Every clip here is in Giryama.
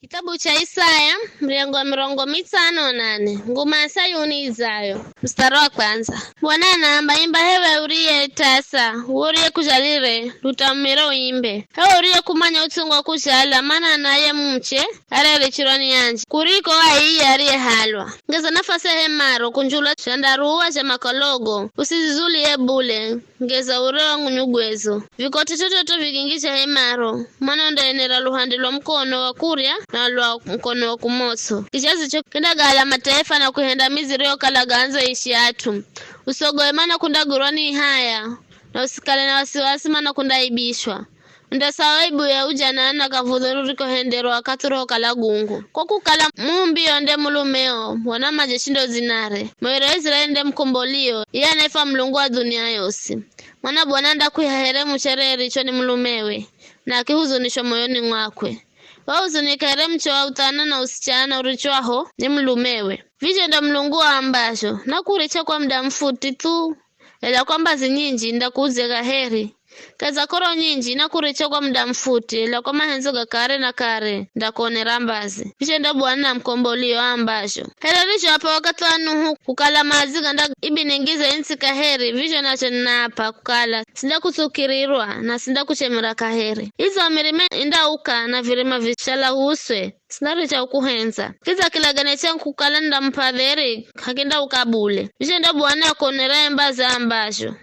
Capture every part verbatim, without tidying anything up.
Kitabu cha Isaya, mrengo wa mirongo mitsano na nane, nguma ya Sayuni izayo. Mstari wa kwanza. Bwana anaamba, imba hewe uriye tasa, uwe uriye kuzhalire, lutamumire uimbe. Hewe uriye kumanya utsungu wa kuzhala, mana naye muche, arere chirwani yanje, kuriko aiye ariye halwa. Ngeza nafasi ya hemaro, kunjula zhandaruwa zha makalogo, usizizuliye bule, ngeza ure wa nyugwezo. Vikoti tototo vikingi zha hemaro, mana undaenera luhande lwa mukono wa kurya na lwa mukono wa kumotso. Kichazicho kindagala mataifa na kuhenda miziro yokala gandzo ishi at'u. Usogoe mana kundagwirwa ni haya, na usikale na wasiwasi mana kundaibishwa. Undasawa aibu ya ujanani na kavudho rurikohenderwa wakathi urihokala gungu. Kwa kukala muumbi yo nde mulumeo, Bwana majeshi ndo dzinare. Moyo wa Israeli nde mukombolio, iye anaifwa Mulungu wa dhunia yosi. Mana Bwana andakwiha here muchere erichwa ni mulumewe, na akihuzunishwa moyoni mwakwe. Wahuzunika here muche wa uthana na usichana urichwaho ni mulumewe. Vizho ndo Mulungu aambazho, nakuricha kwa muda mufuti thu, ela kwa mbazi nyinji ndakuudze kaheri. Kaza koro nyinji nakuricha kwa muda mufuti, ela kwa mahendzo ga kare na kare ndakuonera mbazi. Vizho ndo Bwana mukombolio aambazho. Here rizho apa wakathi wa Nuhu kukala madzi ganda ibiningize intsi kaheri, vizho nacho ninaapa kukala sindakutsukirirwa na sindakuchemera kaheri. Izo mirima indauka na virima vishalahuswe, sindaricha ukuhendza. Kidza kilagane changu kukala nindamup'a dheri, k'akindauka bule. Vizho ndo Bwana akuoneraye mbazi aambazho.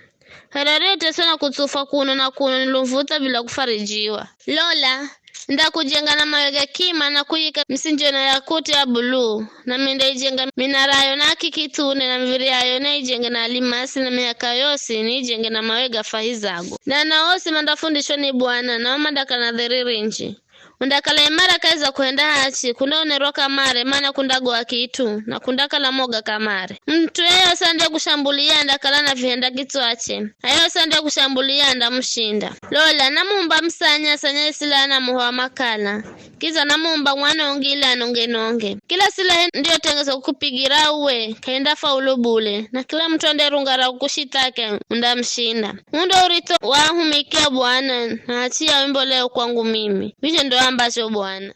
Here uriye teso na kutsufwa kuno na kuno nilumvutha bila kufarijiwa. Lola, ndakujenga na mawe ga kima na kuyika misinjio na yakuti ya buluu, na mindaijenga minarayo na akiki thune na miviri yayo naijenge na alimasi na mihaka yosi niijenge na mawe ga fahizago. Na ana osi mandafundishwa ni Bwana, nao mandakala na dheri rinji. Undakala imara kahi za kuhenda hachi, kundaonerwa kamare, mana kundagoa kit'u, na kundakala moga kamare. Mut'u yeyosi andiyekushambulia andakala na vihenda kitswache, na yeyosi andiyekushambulia andamushinda. Lola, namuumba musanya, sanya isilaha na muho wa makala, kidza namuumba mwanongi ili anonge-nonge. Kila silaha ndiyotengezwa kukupigira uwe, k'aindafaulu bule, na kila mut'u andiyerunga ra kukushithaki undamushinda. Uu ndo uritho wa ahumikia Bwana, na hachi ya wimbo leo kwangu mimi. Vizho ndo aambazho Bwana.